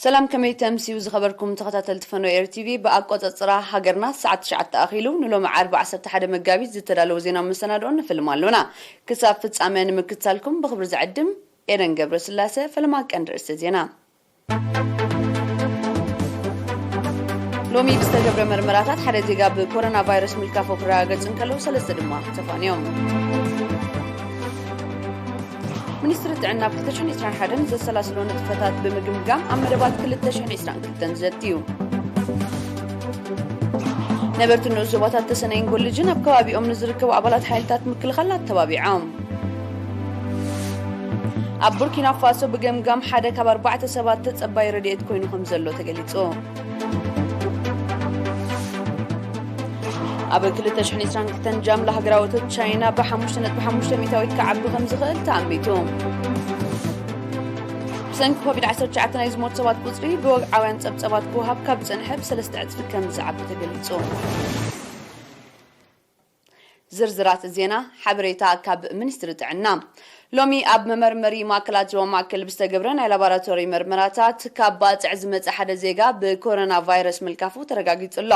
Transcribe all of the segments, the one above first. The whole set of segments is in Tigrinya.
ሰላም፣ ከመይ ተምስዩ ዝኸበርኩም ተኸታተልቲ ፈኖ ኤር ቲቪ። ብኣቆጻጽራ ሃገርና ሰዓት ትሽዓተ ኣኺሉ፣ ንሎሚ ዓርቢ ዓሰርተ ሓደ መጋቢት ዝተዳለወ ዜና መሰናድኦ ንፍልም ኣሎና። ክሳብ ፍጻመ ንምክትታልኩም ብኽብሪ ዝዕድም ኤደን ገብረስላሴ። ፈለማ ቀንዲ ርእሰ ዜና። ሎሚ ብዝተገብረ መርመራታት ሓደ ዜጋ ብኮሮና ቫይረስ ምልካፎ ክረጋገጽ እንከለዉ፣ ሰለስተ ድማ ተፋንዮም። ሚኒስትሪ ጥዕና ኣብ ክልተ ሽሕን ዕስራን ሓደን ዘሰላስሎ ንጥፈታት ብምግምጋም ኣብ መደባት ክልተ ሽሕን ዕስራን ክልተን ዘትዩ። ነበርቲ ንኡስ ዞባታት ተሰነይን ጎልጅን ኣብ ከባቢኦም ንዝርከቡ ኣባላት ሓይልታት ምክልኻል ኣተባቢዖም። ኣብ ቡርኪና ፋሶ ብገምጋም ሓደ ካብ ኣርባዕተ ሰባት ተጸባይ ረድኤት ኮይኑ ከም ዘሎ ተገሊጹ። ኣብ ክልተ ሽሕን ዕስራን ክልተን ጃምላ ሃገራዊ እቶት ቻይና ብሓሙሽተ ነጥቢ ሓሙሽተ ሚእታዊት ክዓቢ ከም ዝኽእል ተኣሚቱ። ብሰንኪ ኮቪድ ዓሰርተ ትሽዓተ ናይ ዝሞት ሰባት ቁጽሪ ብወግዓውያን ጸብጸባት ክወሃብ ካብ ዝጸንሐ ብሰለስተ ዕጽፊ ከም ዝዓቢ ተገሊጹ። ዝርዝራት ዜና። ሓበሬታ ካብ ሚኒስትሪ ጥዕና። ሎሚ ኣብ መመርመሪ ማእከላት ዞባ ማእከል ብዝተገብረ ናይ ላቦራቶሪ መርመራታት፣ ካብ ባጽዕ ዝመጸ ሓደ ዜጋ ብኮሮና ቫይረስ ምልካፉ ተረጋጊጹ ኣሎ።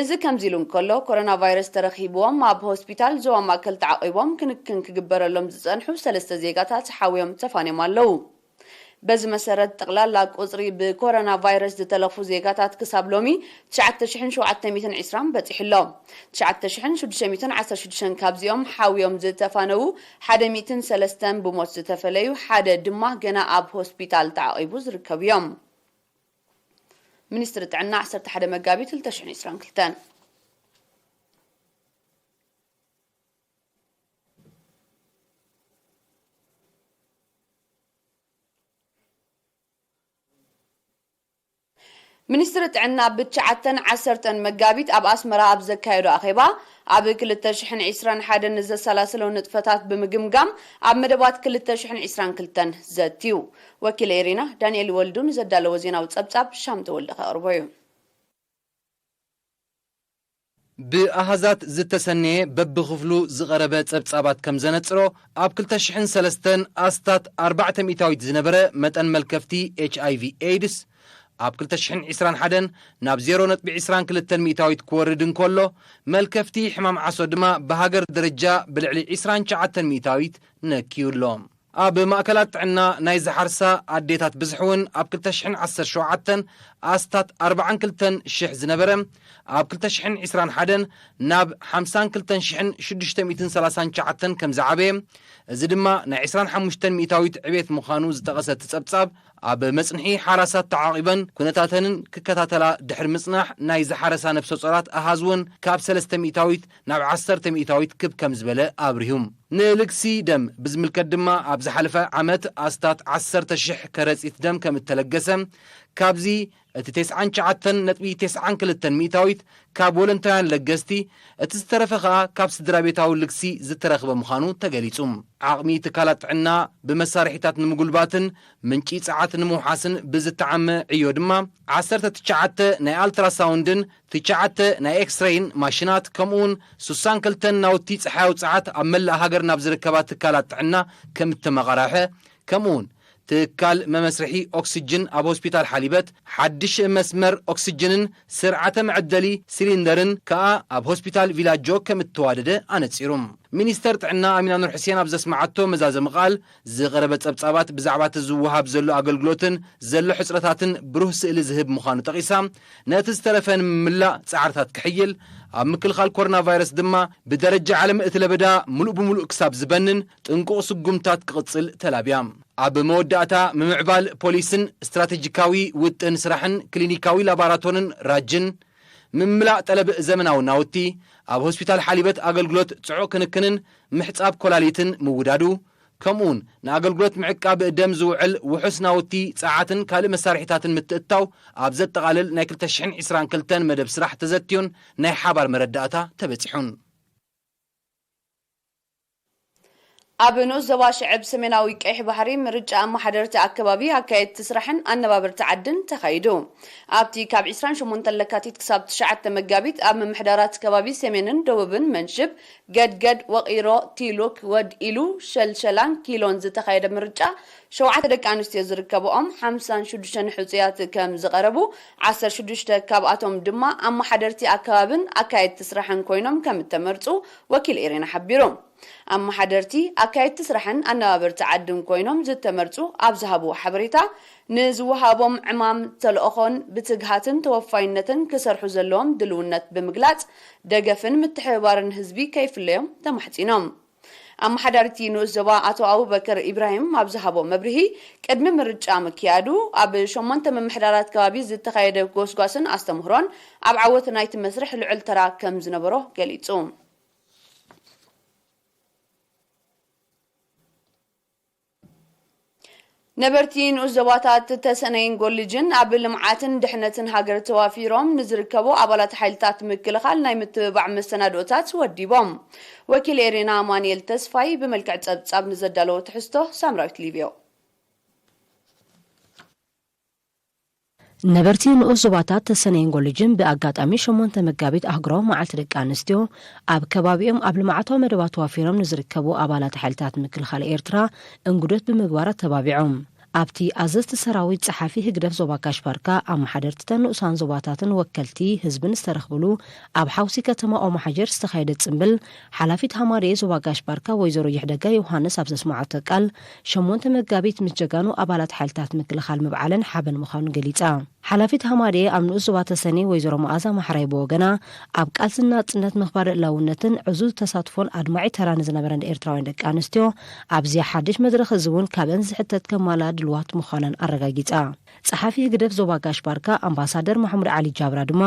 እዚ ከምዚ ኢሉ እንከሎ፣ ኮሮና ቫይረስ ተረኺብዎም ኣብ ሆስፒታል ዞባ ማእከል ተዓቒቦም ክንክን ክግበረሎም ዝጸንሑ ሰለስተ ዜጋታት ሓውዮም ተፋንዮም ኣለዉ። በዚ መሰረት፣ ጠቕላላ ቁጽሪ ብኮሮና ቫይረስ ዝተለኽፉ ዜጋታት ክሳብ ሎሚ ትሽዓተ ሽሕን ሸውዓተ ሚእትን ዕስራን በጺሑ ኣሎ። ትሽዓተ ሽሕን ሽዱሽተ ሚእትን ዓሰርተ ሽዱሽተን ካብዚኦም ሓውዮም ዝተፋነዉ፣ ሓደ ሚእትን ሰለስተን ብሞት ዝተፈለዩ፣ ሓደ ድማ ገና ኣብ ሆስፒታል ተዓቒቡ ዝርከቡ እዮም። ሚኒስትሪ ጥዕና፣ ዓሰርተ ሓደ መጋቢት ክልተ ሽሕን ዕስራን ክልተን። ሚኒስትሪ ጥዕና ብትሽዓተን ዓሰርተን መጋቢት ኣብ ኣስመራ ኣብ ዘካየዶ ኣኼባ፣ ኣብ ክልተ ሽሕን ዕስራን ሓደን ንዘሰላሰሎ ንጥፈታት ብምግምጋም፣ ኣብ መደባት ክልተ ሽሕን ዕስራን ክልተን ዘትዩ። ወኪል ኤሪና ዳንኤል ወልዱ ንዘዳለዎ ዜናዊ ጸብጻብ ሻም ተወልደ ከቕርቦ እዩ። ብኣሃዛት ዝተሰነየ በብኽፍሉ ዝቐረበ ጸብጻባት ከም ዘነጽሮ፣ ኣብ ክልተ ሽሕን ሰለስተን ኣስታት ኣርባዕተ ሚእታዊት ዝነበረ መጠን መልከፍቲ ኤች ኣይ ቪ ኤድስ፣ ኣብ ክልተ ሽሕን ዕስራን ሓደን ናብ ዜሮ ነጥቢ ዕስራን ክልተን ሚእታዊት ክወርድ እንከሎ፣ መልከፍቲ ሕማም ዓሶ ድማ ብሃገር ደረጃ ብልዕሊ ዕስራን ትሽዓተን ሚእታዊት ነክዩ ኣሎ። ኣብ ማእከላት ጥዕና ናይ ዝሓርሳ ኣዴታት ብዝሒ እውን ኣብ ክልተ ሽሕን ዓሰርተ ሸውዓተን ኣስታት ኣርባዓን ክልተን ሽሕ ዝነበረ፣ ኣብ ክልተ ሽሕን ዕስራን ሓደን ናብ ሓምሳን ክልተን ሽሕን ሽዱሽተ ሚእትን ሰላሳን ትሽዓተን ከም ዝዓበየ፣ እዚ ድማ ናይ ዕስራን ሓሙሽተን ሚእታዊት ዕቤት ምዃኑ ዝጠቐሰ እቲ ጸብጻብ፣ ኣብ መጽንሒ ሓራሳት ተዓቒበን ኩነታተንን ክከታተላ ድሕሪ ምጽናሕ፣ ናይ ዝሓረሳ ነፍሰ ጾራት ኣሃዝ እውን ካብ ሰለስተ ሚእታዊት ናብ ዓሰርተ ሚእታዊት ክብ ከም ዝበለ ኣብሪሁ። ንልግሲ ደም ብዝምልከት ድማ፣ ኣብ ዝሓለፈ ዓመት ኣስታት ዓሰርተ ሽሕ ከረጺት ደም ከም እተለገሰ፣ ካብዚ እቲ ተስዓን ትሽዓተን ነጥቢ ተስዓን ክልተን ሚእታዊት ካብ ወለንታውያን ለገስቲ፣ እቲ ዝተረፈ ከኣ ካብ ስድራ ቤታዊ ልግሲ ዝተረኽበ ምዃኑ ተገሊጹ። ዓቕሚ ትካላት ጥዕና ብመሳርሒታት ንምጉልባትን ምንጪ ጸዓት ንምውሓስን ብዝተዓመ ዕዮ ድማ፣ ዓሰርተ ትሽዓተ ናይ ኣልትራሳውንድን ትሽዓተ ናይ ኤክስሬይን ማሽናት፣ ከምኡውን ስሳን ክልተን ናውቲ ጸሓያዊ ጸዓት ኣብ መላእ ሃገር ናብ ዝርከባ ትካላት ጥዕና ከም እተመቓረሐ፣ ከምኡውን ትካል መመስርሒ ኦክስጅን ኣብ ሆስፒታል ሓሊበት፣ ሓድሽ መስመር ኦክስጅንን ስርዓተ መዐደሊ ሲሊንደርን ከኣ ኣብ ሆስፒታል ቪላጆ ከም እተዋደደ ኣነጺሩ። ሚኒስተር ጥዕና ኣሚና ኑር ሕሴን ኣብ ዘስመዓቶ መዛዘሚ ቃል፣ ዝቐረበ ጸብጻባት ብዛዕባ እቲ ዝወሃብ ዘሎ ኣገልግሎትን ዘሎ ሕጽረታትን ብሩህ ስእሊ ዝህብ ምዃኑ ጠቒሳ፣ ነቲ ዝተረፈ ንምምላእ ጻዕርታት ክሕይል፣ ኣብ ምክልኻል ኮሮና ቫይረስ ድማ ብደረጃ ዓለም እቲ ለበዳ ምሉእ ብምሉእ ክሳብ ዝበንን ጥንቁቕ ስጉምታት ክቕጽል ተላብያ። ኣብ መወዳእታ፣ ምምዕባል ፖሊስን ስትራቴጂካዊ ውጥን ስራሕን ክሊኒካዊ ላቦራቶርን ራጅን፣ ምምላእ ጠለብ ዘመናዊ ናውቲ፣ ኣብ ሆስፒታል ሓሊበት ኣገልግሎት ጽዑቕ ክንክንን ምሕጻብ ኮላሊትን ምውዳዱ፣ ከምኡውን ንኣገልግሎት ምዕቃብ ደም ዝውዕል ውሑስ ናውቲ ጸዓትን ካልእ መሳርሒታትን ምትእትታው ኣብ ዘጠቓልል ናይ ክልተ ሽሕን ዕስራን ክልተን መደብ ስራሕ ተዘትዩን ናይ ሓባር መረዳእታ ተበጺሑን። ኣብ ንኡስ ዞባ ሽዕብ ሰሜናዊ ቀይሕ ባሕሪ ምርጫ ኣመሓደርቲ ኣከባቢ፣ ኣካየድቲ ስራሕን ኣነባበርቲ ዓድን ተኻይዱ። ኣብቲ ካብ ዕስራን ሸሞንተን ለካቲት ክሳብ ትሽዓተ መጋቢት ኣብ ምምሕዳራት ከባቢ ሰሜንን ደቡብን መንሽብ፣ ገድገድ፣ ወቒሮ፣ ቲሉክ፣ ወድ ኢሉ፣ ሸልሸላን ኪሎን ዝተኻየደ ምርጫ ሸውዓተ ደቂ ኣንስትዮ ዝርከብኦም ሓምሳን ሽዱሽተን ሕጹያት ከም ዝቐረቡ፣ ዓሰርተ ሽዱሽተ ካብኣቶም ድማ ኣመሓደርቲ ኣከባብን ኣካየድቲ ስራሕን ኮይኖም ከም እተመርጹ ወኪል ኤሬና ሓቢሩ። ኣመሓደርቲ ኣካየድቲ ስራሕን ኣነባበርቲ ዓድን ኮይኖም ዝተመርጹ ኣብ ዝሃብዎ ሓበሬታ፣ ንዝወሃቦም ዕማም ተልእኾን ብትግሃትን ተወፋይነትን ክሰርሑ ዘለዎም ድልውነት ብምግላጽ፣ ደገፍን ምትሕብባርን ህዝቢ ከይፍለዮም ተማሕጺኖም። ኣመሓዳሪቲ ንኡስ ዞባ ኣቶ ኣቡበከር ኢብራሂም ኣብ ዝሃቦ መብርሂ፣ ቅድሚ ምርጫ ምክያዱ ኣብ ሸሞንተ ምምሕዳራት ከባቢ ዝተኻየደ ጎስጓስን ኣስተምህሮን ኣብ ዓወት ናይቲ መስርሕ ልዑል ተራ ከም ዝነበሮ ገሊጹ። ነበርቲ ንኡስ ዞባታት ተሰነይን ጎልጅን ኣብ ልምዓትን ድሕነትን ሃገር ተዋፊሮም ንዝርከቡ ኣባላት ሓይልታት ምክልኻል ናይ ምትብባዕ መሰናድኦታት ወዲቦም። ወኪል ኤሬና ኣማኑኤል ተስፋይ ብመልክዕ ጸብጻብ ንዘዳለዎ ትሕዝቶ ሳምራዊት ሊብዮ። ነበርቲ ንኡስ ዞባታት ተሰነይን ጎልጅን ብኣጋጣሚ ሸሞንተ መጋቢት ኣህጉራዊ መዓልቲ ደቂ ኣንስትዮ ኣብ ከባቢኦም ኣብ ልምዓታዊ መደባት ተዋፊሮም ንዝርከቡ ኣባላት ሓይልታት ምክልኻል ኤርትራ እንጉዶት ብምግባር ኣተባቢዖም። ኣብቲ ኣዘዝቲ ሰራዊት፣ ጸሓፊ ህግደፍ ዞባ ጋሽ ባርካ፣ ኣመሓደርትተን ንኡሳን ዞባታትን ወከልቲ ህዝብን ዝተረኽብሉ ኣብ ሓውሲ ከተማ ኦማሓጀር ዝተኻየደ ጽምብል፣ ሓላፊት ሃማደኤ ዞባ ጋሽ ባርካ ወይዘሮ ይሕደጋ ዮሃንስ ኣብ ዘስመዓቶ ቃል፣ ሸሞንተ መጋቢት ምስ ጀጋኑ ኣባላት ሓይልታት ምክልኻል ምብዓለን ሓበን ምዃኑ ገሊጻ። ሓላፊት ሃማደኤ ኣብ ንኡስ ዞባ ተሰነይ ወይዘሮ መኣዛ ማሕራይ ብወገና፣ ኣብ ቃልሲ ናጽነት ምኽባር ልእላውነትን ዕዙዝ ተሳትፎን ኣድማዒ ተራ ንዝነበረን ኤርትራውያን ደቂ ኣንስትዮ፣ ኣብዚ ሓድሽ መድረኽ እዚ እውን ካብአን ዝሕተት ከማልኣ ድልዋት ምዃነን ኣረጋጊጻ። ጸሓፊ ህግደፍ ዞባ ጋሽ ባርካ ኣምባሳደር ማሕሙድ ዓሊ ጃብራ ድማ፣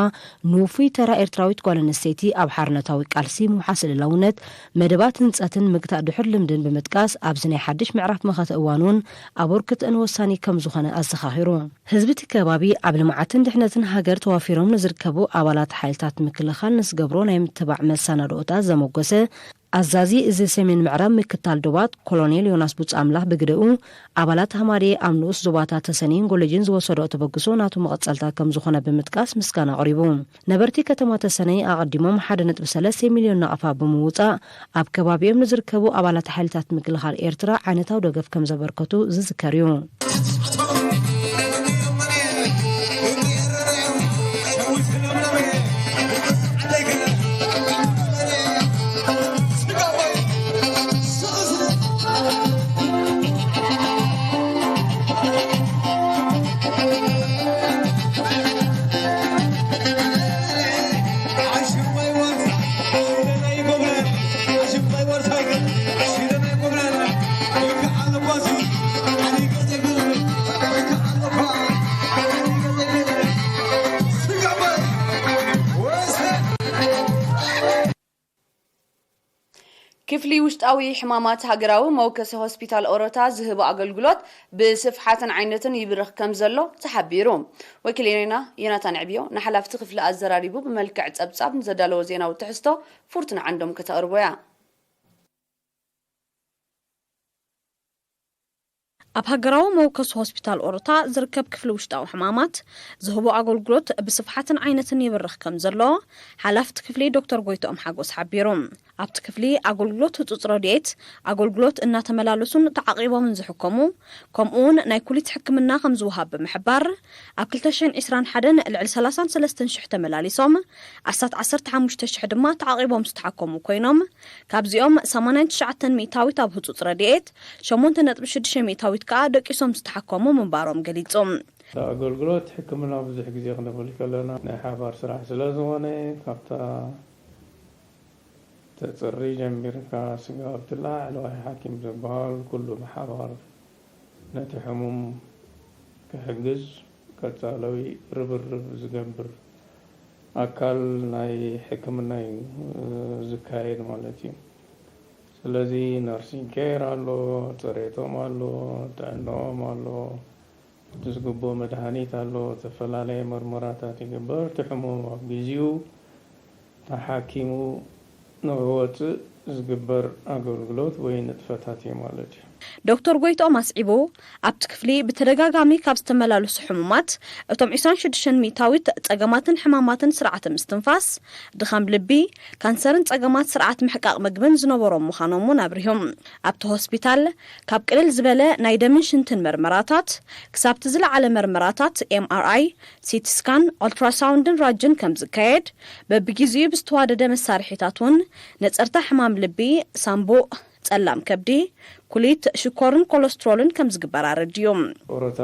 ንውፉይ ተራ ኤርትራዊት ጓል ኣንስተይቲ ኣብ ሓርነታዊ ቃልሲ ምውሓስ ልእላውነት፣ መደባት ህንጸትን ምግታእ ድሑር ልምድን ብምጥቃስ፣ ኣብዚ ናይ ሓድሽ ምዕራፍ መኸተ እዋን እውን ኣበርክቶአን ወሳኒ ከም ዝኾነ ኣዘኻኺሩ። ህዝቢ እቲ ከባቢ ኣብ ልምዓትን ድሕነትን ሃገር ተዋፊሮም ንዝርከቡ ኣባላት ሓይልታት ምክልኻል ንዝገብሮ ናይ ምትባዕ መሰናድኦታት ዘመጎሰ ኣዛዚ እዚ ሰሜን ምዕራብ ምክትታል ዶባት ኮሎኔል ዮናስ ቡጻምላኽ ብግደኡ፣ ኣባላት ሃማደኤ ኣብ ንኡስ ዞባታት ተሰነይን ጎለጅን ዝወሰዶ ተበግሶ ናቱ መቐጸልታ ከም ዝኾነ ብምጥቃስ ምስጋና ኣቕሪቡ። ነበርቲ ከተማ ተሰነይ ኣቐዲሞም ሓደ ነጥቢ ሰለስተ ሚልዮን ናቕፋ ብምውጻእ ኣብ ከባቢኦም ንዝርከቡ ኣባላት ሓይልታት ምክልኻል ኤርትራ ዓይነታዊ ደገፍ ከም ዘበርከቱ ዝዝከር እዩ። ክፍሊ ውሽጣዊ ሕማማት ሃገራዊ መወከሲ ሆስፒታል ኦሮታ ዝህቦ ኣገልግሎት ብስፍሓትን ዓይነትን ይብርኽ ከም ዘሎ ተሓቢሩ። ወኪል ዜና ዮናታን ዕብዮ ንሓላፍቲ ክፍሊ ኣዘራሪቡ ብመልክዕ ጸብጻብ ንዘዳለዎ ዜናዊ ትሕዝቶ ፍርቱና ዓንዶም ከተቕርቦ እያ። ኣብ ሃገራዊ መወከሲ ሆስፒታል ኦሮታ ዝርከብ ክፍሊ ውሽጣዊ ሕማማት ዝህቦ ኣገልግሎት ብስፍሓትን ዓይነትን ይብርኽ ከም ዘሎ ሓላፍቲ ክፍሊ ዶክተር ጎይትኦም ሓጎስ ሓቢሩ። ኣብቲ ክፍሊ ኣገልግሎት ህጹጽ ረድኤት፣ ኣገልግሎት እናተመላለሱን ተዓቒቦምን ዝሕከሙ፣ ከምኡውን ናይ ኩሊት ሕክምና ከም ዝወሃብ ብምሕባር፣ ኣብ ክልተ ሽሕን ዕስራን ሓደን ልዕሊ ሰላሳን ሰለስተን ሽሕ ተመላሊሶም፣ ኣስታት ዓሰርተ ሓሙሽተ ሽሕ ድማ ተዓቒቦም ዝተሓከሙ ኮይኖም፣ ካብዚኦም ሰማንያን ትሽዓተን ሚእታዊት ኣብ ህጹጽ ረድኤት፣ ሸሞንተ ነጥቢ ሽዱሽተ ሚእታዊት ከኣ ደቂሶም ዝተሓከሙ ምንባሮም ገሊጹ። ኣገልግሎት ሕክምና ብዙሕ ግዜ ክንብል ከለና ናይ ሓባር ስራሕ ስለ ዝኾነ፣ ካብታ ተጽሪ ጀሚርካ ስጋብ እቲ ላዕለዋይ ሓኪም ዝበሃል ኩሉ ብሓባር ነቲ ሕሙም ክሕግዝ ቀጻላዊ ርብርብ ዝገብር ኣካል ናይ ሕክምና እዩ ዝካየድ ማለት እዩ። ስለዚ ነርሲንግ ኬር ኣሎ፣ ጽሬቶም ኣሎ፣ ጥዕናኦም ኣሎ፣ እቲ ዝግብኦ መድሃኒት ኣሎ፣ ዝተፈላለየ መርመራታት ይግበር። እቲ ሕሙም ኣብ ግዜኡ ተሓኪሙ ንኽወጽእ ዝግበር ኣገልግሎት ወይ ንጥፈታት እዩ ማለት እዩ። ዶክተር ጎይትኦም ኣስዒቡ፣ ኣብቲ ክፍሊ ብተደጋጋሚ ካብ ዝተመላለሱ ሕሙማት እቶም ዕስራን ሽዱሽተን ሚእታዊት ጸገማትን ሕማማትን ስርዓተ ምስትንፋስ፣ ድኻም ልቢ፣ ካንሰርን ጸገማት ስርዓት ምሕቃቕ ምግብን ዝነበሮም ምዃኖም እውን ኣብሪሆም። ኣብቲ ሆስፒታል ካብ ቅልል ዝበለ ናይ ደምን ሽንትን መርመራታት ክሳብቲ ዝለዓለ መርመራታት ኤምኣርኣይ፣ ሲቲ ስካን፣ ኦልትራሳውንድን ራጅን ከም ዝካየድ፣ በብጊዜኡ ብዝተዋደደ መሳርሒታት እውን ነጸርታ ሕማም ልቢ፣ ሳምቡእ፣ ጸላም ከብዲ፣ ኩሊት፣ ሽኮርን ኮለስትሮልን ከም ዝግበር ኣረድዩ። ኦሮታ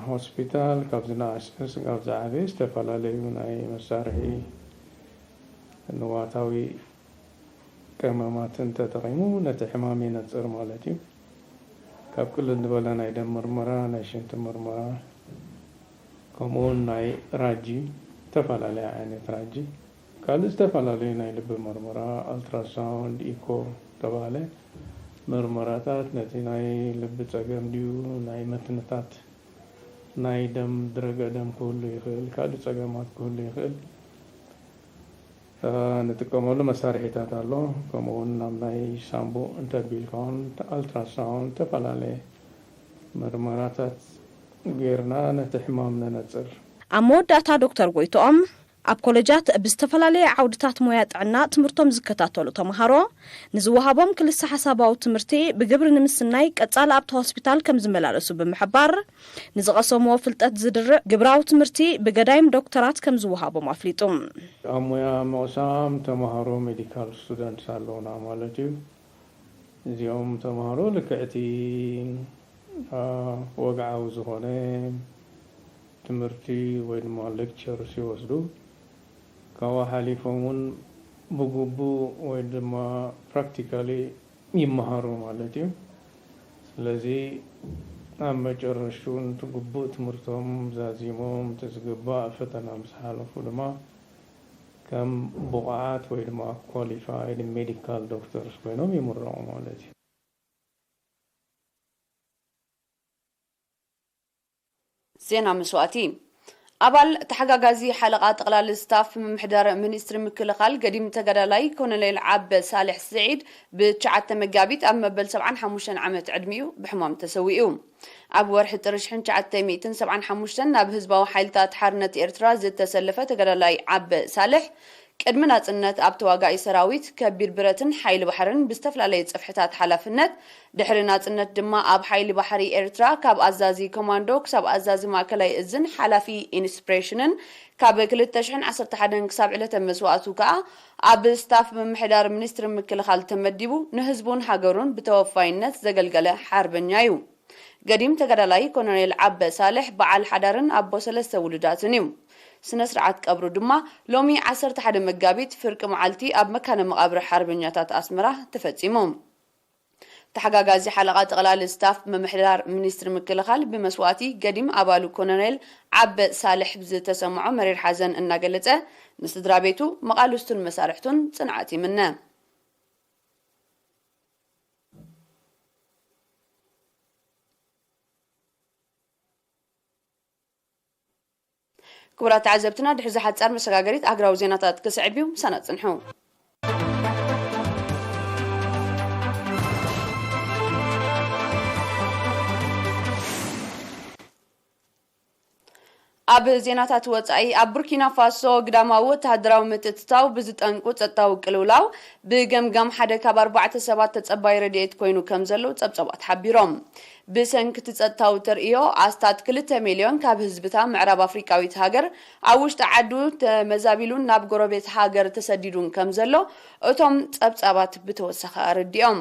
ሆስፒታል ካብ ዝነኣሰ ስጋብ ዝዓበየ ዝተፈላለዩ ናይ መሳርሒ ንዋታዊ ቀመማትን ተጠቒሙ ነቲ ሕማም የነጽር ማለት እዩ። ካብ ቅልል ዝበለ ናይ ደም ምርመራ፣ ናይ ሽንቲ ምርመራ፣ ከምኡውን ናይ ራጂ፣ ዝተፈላለየ ዓይነት ራጂ፣ ካልእ ዝተፈላለዩ ናይ ልቢ ምርመራ፣ ኣልትራሳውንድ፣ ኢኮ ተባለ ምርመራታት ነቲ ናይ ልቢ ጸገም ድዩ ናይ መትንታት ናይ ደም ድረገ ደም ክህሉ ይኽእል፣ ካልእ ጸገማት ክህሉ ይኽእል። ንጥቀመሉ መሳርሒታት ኣሎ። ከምኡውን ናብ ናይ ሳምቡእ እንተቢልካውን ኣልትራሳውንድ ዝተፈላለየ ምርመራታት ጌርና ነቲ ሕማም ነነጽር። ኣብ መወዳእታ ዶክተር ጎይትኦም ኣብ ኮለጃት ብዝተፈላለየ ዓውድታት ሞያ ጥዕና ትምህርቶም ዝከታተሉ ተምሃሮ ንዝወሃቦም ክልሰ ሓሳባዊ ትምህርቲ ብግብሪ ንምስናይ ቀጻሊ ኣብቲ ሆስፒታል ከም ዝመላለሱ ብምሕባር ንዝቐሰምዎ ፍልጠት ዝድርዕ ግብራዊ ትምህርቲ ብገዳይም ዶክተራት ከም ዝወሃቦም ኣፍሊጡ። ኣብ ሞያ ምቕሳም ተምሃሮ ሜዲካል ስቱደንትስ ኣለውና ማለት እዩ። እዚኦም ተምሃሮ ልክዕቲ ወግዓዊ ዝኾነ ትምህርቲ ወይ ድማ ሌክቸርስ ይወስዱ። ካብኡ ሓሊፎም እውን ብግቡእ ወይ ድማ ፕራክቲካሊ ይመሃሩ ማለት እዩ። ስለዚ ኣብ መጨረሽቱ እቲ ግቡእ ትምህርቶም ዛዚሞም እቲ ዝግባእ ፈተና ምስ ሓለፉ ድማ ከም ብቑዓት ወይ ድማ ኳሊፋይድ ሜዲካል ዶክተርስ ኮይኖም ይምረቑ ማለት እዩ። ዜና መስዋእቲ። ኣባል ተሓጋጋዚ ሓለቓ ጠቕላሊ ስታፍ ምምሕዳር ሚኒስትሪ ምክልኻል ገዲም ተጋዳላይ ኮሎኔል ዓበ ሳልሕ ስዒድ ብትሽዓተ መጋቢት ኣብ መበል ሰብዓን ሓሙሽተን ዓመት ዕድሚኡ ብሕማም ተሰዊኡ። ኣብ ወርሒ ጥሪ ሽሕን ትሽዓተ ሚእትን ሰብዓን ሓሙሽተን ናብ ህዝባዊ ሓይልታት ሓርነት ኤርትራ ዝተሰለፈ ተጋዳላይ ዓበ ሳልሕ ቅድሚ ናጽነት ኣብ ተዋጋኢ ሰራዊት ከቢድ ብረትን ሓይሊ ባሕርን ብዝተፈላለየ ጽፍሕታት ሓላፍነት፣ ድሕሪ ናጽነት ድማ ኣብ ሓይሊ ባሕሪ ኤርትራ ካብ ኣዛዚ ኮማንዶ ክሳብ ኣዛዚ ማእከላይ እዝን ሓላፊ ኢንስፕሬሽንን፣ ካብ ክልተ ሽሕን ዓሰርተ ሓደን ክሳብ ዕለተ መስዋእቱ ከኣ ኣብ ስታፍ ምምሕዳር ሚኒስትሪ ምክልኻል ተመዲቡ ንህዝቡን ሃገሩን ብተወፋይነት ዘገልገለ ሓርበኛ እዩ። ገዲም ተጋዳላይ ኮሎኔል ዓበ ሳልሕ በዓል ሓዳርን ኣቦ ሰለስተ ውሉዳትን እዩ። ስነ ስርዓት ቀብሩ ድማ ሎሚ ዓሰርተ ሓደ መጋቢት ፍርቂ መዓልቲ ኣብ መካነ መቓብር ሓርበኛታት ኣስመራ ተፈጺሙ። ተሓጋጋዚ ሓለቓ ጠቕላሊ ስታፍ ምምሕዳር ሚኒስትሪ ምክልኻል ብመስዋእቲ ገዲም ኣባሉ ኮሎኔል ዓበ ሳልሕ ዝተሰምዖ መሪር ሓዘን እናገለጸ ንስድራ ቤቱ፣ መቓልስቱን መሳርሕቱን ጽንዓት ይምነ። ክቡራት ተዓዘብትና፣ ድሕሪ እዚ ሓጻር መሰጋገሪት ኣህጉራዊ ዜናታት ክስዕብ እዩ። ምሳና ጽንሑ። ኣብ ዜናታት ወጻኢ፣ ኣብ ቡርኪና ፋሶ ግዳማዊ ወተሃደራዊ ምትእትታው ብዝጠንቁ ጸጥታዊ ቅልውላው ብገምጋም ሓደ ካብ ኣርባዕተ ሰባት ተጸባይ ረድኤት ኮይኑ ከም ዘሎ ጸብጻባት ሓቢሮም። ብሰንኪ እቲ ጸጥታዊ ተርእዮ፣ ኣስታት ክልተ ሚልዮን ካብ ህዝብታ ምዕራብ ኣፍሪቃዊት ሃገር ኣብ ውሽጢ ዓዱ ተመዛቢሉን ናብ ጎረቤት ሃገር ተሰዲዱን ከም ዘሎ እቶም ጸብጻባት ብተወሳኺ ኣረዲኦም።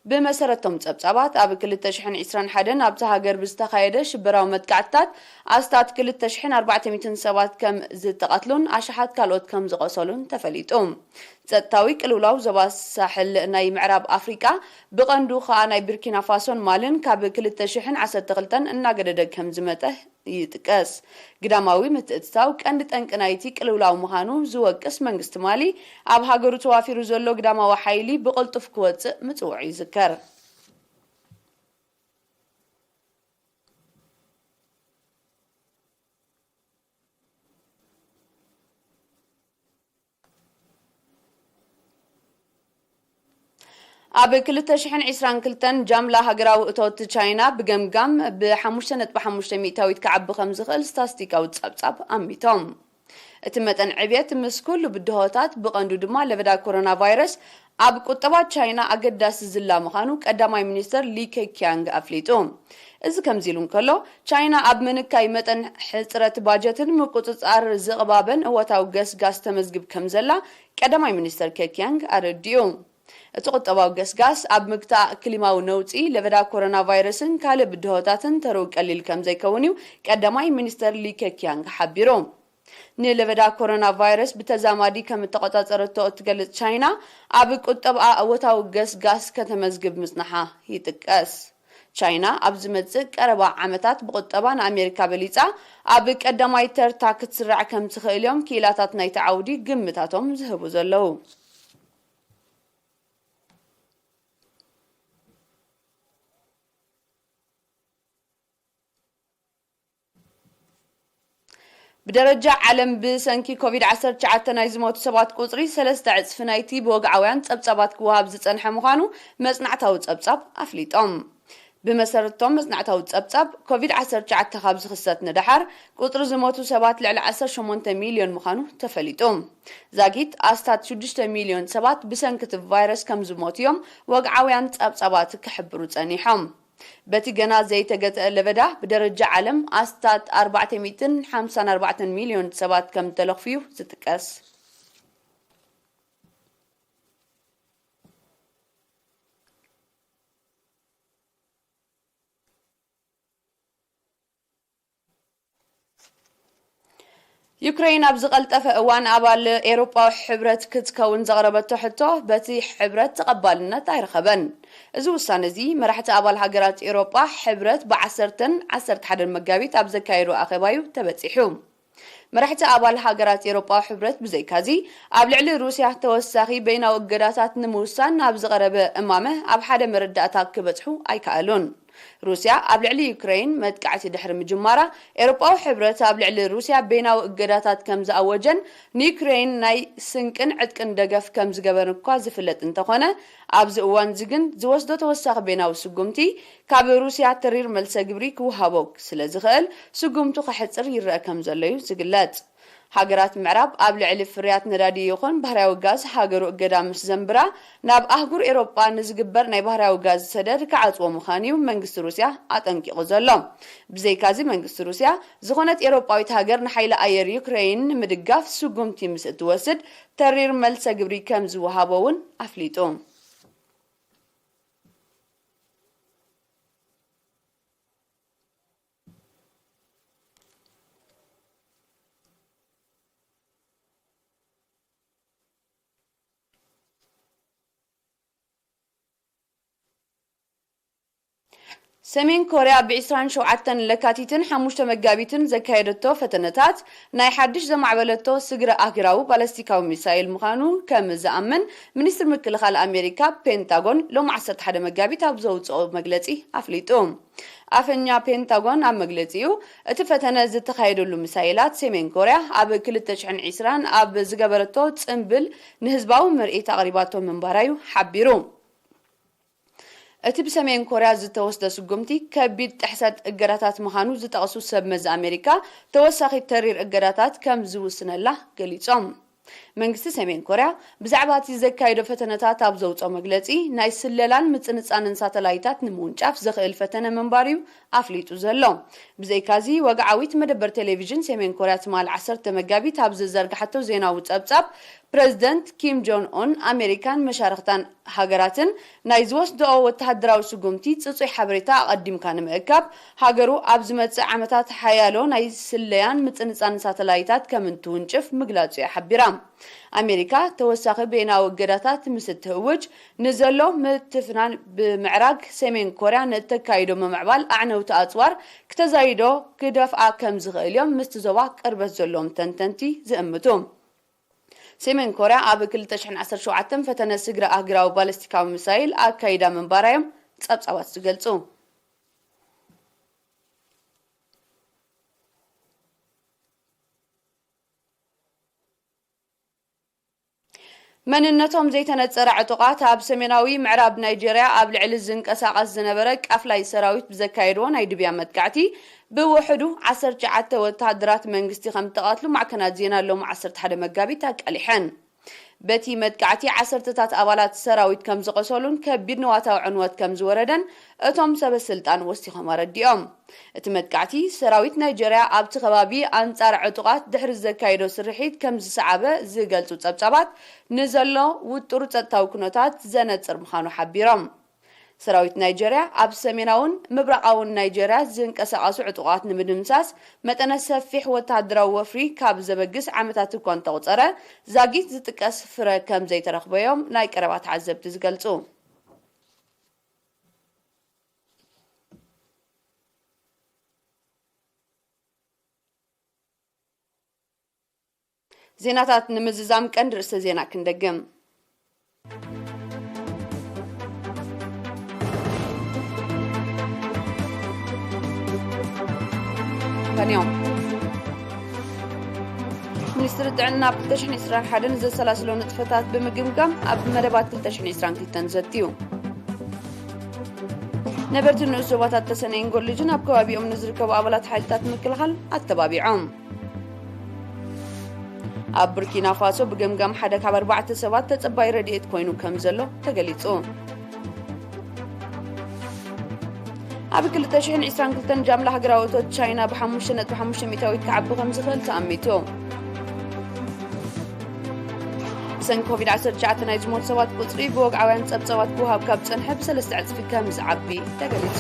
ብመሰረቶም ጸብጻባት፣ ኣብ ክልተ ሽሕን ዕስራን ሓደን ኣብታ ሃገር ብዝተኻየደ ሽበራዊ መጥቃዕትታት ኣስታት ክልተ ሽሕን ኣርባዕተ ሚእትን ሰባት ከም ዝተቐትሉን ኣሽሓት ካልኦት ከም ዝቖሰሉን ተፈሊጡ። ጸጥታዊ ቅልውላው ዞባ ሳሕል ናይ ምዕራብ ኣፍሪቃ፣ ብቐንዱ ከኣ ናይ ቡርኪና ፋሶን ማልን ካብ ክልተ ሽሕን ዓሰርተ ክልተን እናገደደ ከም ዝመጸ ይጥቀስ። ግዳማዊ ምትእትታው ቀንዲ ጠንቂ ናይቲ ቅልውላው ምዃኑ ዝወቅስ መንግስቲ ማሊ፣ ኣብ ሃገሩ ተዋፊሩ ዘሎ ግዳማዊ ሓይሊ ብቕልጡፍ ክወጽእ ምጽውዑ ይዝከር። ኣብ ክልተ ሽሕን ዕስራን ክልተን ጃምላ ሃገራዊ እቶት ቻይና ብገምጋም ብ ሓሙሽተ ነጥቢ ሓሙሽተ ሚእታዊት ክዓቢ ከም ዝኽእል ስታስቲካዊ ጸብጻብ ኣሚቶም። እቲ መጠን ዕብየት ምስ ኩሉ ብድሆታት፣ ብቐንዱ ድማ ለበዳ ኮሮና ቫይረስ፣ ኣብ ቁጠባ ቻይና ኣገዳሲ ዝላ ምዃኑ ቀዳማይ ሚኒስተር ሊ ኬኪያንግ ኣፍሊጡ። እዚ ከምዚ ኢሉ እንከሎ፣ ቻይና ኣብ ምንካይ መጠን ሕጽረት ባጀትን ምቁጽጻር ዝቕባበን እወታዊ ገስጋስ ተመዝግብ ከም ዘላ ቀዳማይ ሚኒስተር ኬኪያንግ ኣረዲኡ። እቲ ቁጠባዊ ገስጋስ ኣብ ምግታእ ክሊማዊ ነውጺ፣ ለበዳ ኮሮና ቫይረስን ካልእ ብድሆታትን ተርኡ ቀሊል ከም ዘይከውን እዩ ቀዳማይ ሚኒስተር ሊ ኬኪያንግ ሓቢሩ። ንለበዳ ኮሮና ቫይረስ ብተዛማዲ ከም እተቆጻጸረቶ እትገልጽ ቻይና፣ ኣብ ቁጠብኣ እወታዊ ገስጋስ ከተመዝግብ ምጽናሓ ይጥቀስ። ቻይና ኣብ ዝመጽእ ቀረባ ዓመታት ብቁጠባ ንኣሜሪካ በሊጻ ኣብ ቀዳማይ ተርታ ክትስራዕ ከም ትኽእል እዮም ክኢላታት ናይቲ ዓውዲ ግምታቶም ዝህቡ ዘለዉ። ብደረጃ ዓለም ብሰንኪ ኮቪድ ዓሰርተ ትሽዓተ ናይ ዝሞቱ ሰባት ቁጽሪ ሰለስተ ዕጽፊ ናይቲ ብወግዓውያን ጸብጻባት ክወሃብ ዝጸንሐ ምዃኑ መጽናዕታዊ ጸብጻብ ኣፍሊጦም። ብመሰረቶም መጽናዕታዊ ጸብጻብ፣ ኮቪድ ዓሰርተ ትሽዓተ ካብ ዝኽሰት ንደሓር ቁጽሪ ዝሞቱ ሰባት ልዕሊ ዓሰርተ ሸሞንተ ሚልዮን ምዃኑ ተፈሊጡ። ዛጊት ኣስታት ሽዱሽተ ሚልዮን ሰባት ብሰንኪ እቲ ቫይረስ ከም ዝሞቱ እዮም ወግዓውያን ጸብጻባት ክሕብሩ ጸኒሖም። በቲ ገና ዘይተገትአ ለበዳ፣ ብደረጃ ዓለም ኣስታት ኣርባዕተ ሚእትን ሓምሳን ኣርባዕተን ሚልዮን ሰባት ከም ተለኽፉ እዩ ዝጥቀስ። ዩክረይን ኣብ ዝቐልጠፈ እዋን ኣባል ኤውሮጳዊ ሕብረት ክትከውን ዘቕረበቶ ሕቶ፣ በቲ ሕብረት ተቐባልነት ኣይረኸበን። እዚ ውሳነ እዚ፣ መራሕቲ ኣባል ሃገራት ኤውሮጳ፣ ሕብረት ብዓሰርተን ዓሰርተ ሓደን መጋቢት ኣብ ዘካየዶ ኣኼባ እዩ ተበጺሑ። መራሕቲ ኣባል ሃገራት ኤውሮጳዊ ሕብረት፣ ብዘይካዚ፣ ኣብ ልዕሊ ሩስያ ተወሳኺ በይናዊ እገዳታት ንምውሳን ናብ ዝቐረበ እማመ ኣብ ሓደ መረዳእታ ክበጽሑ ኣይከኣሉን። ሩስያ ኣብ ልዕሊ ዩክረይን መጥቃዕቲ ድሕሪ ምጅማራ፣ ኤውሮጳዊ ሕብረት ኣብ ልዕሊ ሩስያ በይናዊ እገዳታት ከም ዝኣወጀን ንዩክረይን ናይ ስንቅን ዕጥቅን ደገፍ ከም ዝገበርን እኳ ዝፍለጥ እንተኾነ፣ ኣብዚ እዋን እዚ ግን ዝወስዶ ተወሳኺ በይናዊ ስጉምቲ ካብ ሩስያ ተሪር መልሰ ግብሪ ክወሃቦ ስለ ዝኽእል፣ ስጉምቱ ከሕጽር ይረአ ከም ዘሎ እዩ ዝግለጽ። ሃገራት ምዕራብ ኣብ ልዕሊ ፍርያት ነዳዲ ይኹን ባህርያዊ ጋዝ ሃገሩ እገዳ ምስ ዘንብራ፣ ናብ ኣህጉር ኤውሮጳ ንዝግበር ናይ ባህርያዊ ጋዝ ሰደድ ክዓጽዎ ምዃኑ እዩ መንግስቲ ሩስያ ኣጠንቂቑ ዘሎ። ብዘይካዚ መንግስቲ ሩስያ፣ ዝኾነት ኤውሮጳዊት ሃገር ንሓይሊ ኣየር ዩክረይን ንምድጋፍ ስጉምቲ ምስ እትወስድ፣ ተሪር መልሰ ግብሪ ከም ዝወሃቦ እውን ኣፍሊጡ። ሰሜን ኮርያ ብ ዕስራን ሸውዓተን ለካቲትን ሓሙሽተ መጋቢትን ዘካየደቶ ፈተነታት ናይ ሓድሽ ዘማዕበለቶ ስግረ ኣህጉራዊ ባለስቲካዊ ሚሳይል ምዃኑ ከም ዝኣምን ሚኒስትሪ ምክልኻል ኣሜሪካ ፔንታጎን ሎሚ ዓሰርተ ሓደ መጋቢት ኣብ ዘውፅኦ መግለፂ ኣፍሊጡ። ኣፈኛ ፔንታጎን ኣብ መግለፂኡ፣ እቲ ፈተነ ዝተኻየደሉ ሚሳይላት ሰሜን ኮርያ ኣብ ክልተ ሽሕን ዕስራን ኣብ ዝገበረቶ ፅምብል ንህዝባዊ ምርኢት ኣቕሪባቶ ምንባራ እዩ ሓቢሩ። እቲ ብሰሜን ኮርያ ዝተወስደ ስጉምቲ ከቢድ ጥሕሰት እገዳታት ምዃኑ ዝጠቕሱ ሰብ መዚ ኣሜሪካ፣ ተወሳኺ ተሪር እገዳታት ከም ዝውስነላ ገሊጾም። መንግስቲ ሰሜን ኮርያ ብዛዕባ እቲ ዘካየዶ ፈተነታት ኣብ ዘውፅኦ መግለጺ፣ ናይ ስለላን ምጽንጻንን ሳተላይታት ንምውንጫፍ ዘኽእል ፈተነ ምንባር እዩ ኣፍሊጡ ዘሎ። ብዘይካዚ፣ ወግዓዊት መደበር ቴሌቪዥን ሰሜን ኮርያ ትማል ዓሰርተ መጋቢት ኣብ ዝዘርግሓቶ ዜናዊ ጸብጻብ፣ ፕረዚደንት ኪም ጆን ኡን ኣሜሪካን መሻርኽታን ሃገራትን ናይ ዝወስድኦ ወተሃደራዊ ስጉምቲ ጽጹይ ሓበሬታ ኣቐዲምካ ንምእካብ፣ ሃገሩ ኣብ ዝመጽእ ዓመታት ሓያሎ ናይ ስለያን ምጽንጻን ሳተላይታት ከም እንትውንጭፍ ምግላጹ እያ ሓቢራ። ኣሜሪካ ተወሳኺ በይናዊ እገዳታት ምስ እትህውጅ፣ ንዘሎ ምትፍናን ብምዕራግ ሰሜን ኮርያ ንእተካይዶ ምምዕባል ኣዕነውቲ ኣጽዋር ክተዛይዶ ክደፍኣ ከም ዝኽእል እዮም ምስቲ ዞባ ቅርበት ዘለዎም ተንተንቲ ዝእምቱ። ሰሜን ኮርያ ኣብ ክልተ ሽሕን ዓሰርተ ሸውዓተን ፈተነ ስግረ ኣህጉራዊ ባለስቲካዊ ሚሳይል ኣካይዳ ምንባራ እዮም ጸብጻባት ዝገልጹ። መንነቶም ዘይተነጸረ ዕጡቓት ኣብ ሰሜናዊ ምዕራብ ናይጄርያ ኣብ ልዕሊ ዝንቀሳቐስ ዝነበረ ቃፍላይ ሰራዊት ብዘካየድዎ ናይ ድብያ መጥቃዕቲ ብውሕዱ ዓሰርተ ትሽዓተ ወተሃደራት መንግስቲ ከም ዝተቐትሉ ማዕከናት ዜና ሎሚ ዓሰርተ ሓደ መጋቢት ኣቃሊሐን። በቲ መጥቃዕቲ ዓሰርተታት ኣባላት ሰራዊት ከም ዝቐሰሉን ከቢድ ንዋታዊ ዕንወት ከም ዝወረደን እቶም ሰበ ስልጣን ወሲኾም ኣረዲኦም። እቲ መጥቃዕቲ ሰራዊት ናይጀርያ ኣብቲ ከባቢ ኣንጻር ዕጡቓት ድሕሪ ዘካየዶ ስርሒት ከም ዝሰዓበ ዝገልጹ ጸብጻባት ንዘሎ ውጡር ጸጥታዊ ኩነታት ዘነጽር ምዃኑ ሓቢሮም። ሰራዊት ናይጀርያ ኣብ ሰሜናውን ምብራቓውን ናይጀርያ ዝንቀሳቐሱ ዕጡቓት ንምድምሳስ መጠነ ሰፊሕ ወተሃደራዊ ወፍሪ ካብ ዘበግስ ዓመታት እኳ እንተቑጸረ፣ ዛጊት ዝጥቀስ ፍረ ከም ዘይተረኽበዮም ናይ ቀረባ ተዓዘብቲ ዝገልጹ። ዜናታት ንምዝዛም ቀንዲ ርእሰ ዜና ክንደግም። ከንዮም። ሚኒስትሪ ጥዕና ኣብ ክልተ ሽሕን ዕስራን ሓደን ዘሰላስሎ ንጥፈታት ብምግምጋም ኣብ መደባት ክልተ ሽሕን ዕስራን ክልተን ዘትዩ። ነበርቲ ንኡስ ዞባታት ተሰነይን ጎልጅን ኣብ ከባቢኦም ንዝርከቡ ኣባላት ሓይልታት ምክልኻል ኣተባቢዖም። ኣብ ቡርኪና ፋሶ ብገምጋም ሓደ ካብ ኣርባዕተ ሰባት ተጸባይ ረድኤት ኮይኑ ከም ዘሎ ተገሊጹ። ኣብ ክልተ ሽሕን ዕስራን ክልተን ጃምላ ሃገራዊ እቶት ቻይና ብሓሙሽተ ነጥቢ ሓሙሽተ ሚእታዊት ክዓቢ ከም ዝኽእል ተኣሚቱ። ብሰንኪ ኮቪድ ዓሰርተ ትሽዓተ ናይ ዝሞቱ ሰባት ቁጽሪ ብወግዓውያን ጸብጻባት ክወሃብ ካብ ጸንሐ ብሰለስተ ዕጽፊ ከም ዝዓቢ ተገሊጹ።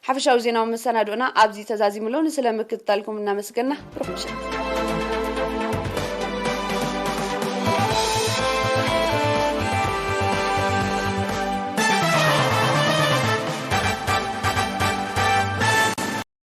ሓፈሻዊ ዜናዊ መሰናድኦና ኣብዚ ተዛዚሙ ኣሎ። ንስለ ምክትታልኩም እናመስገና ብሩኽ ምሸት።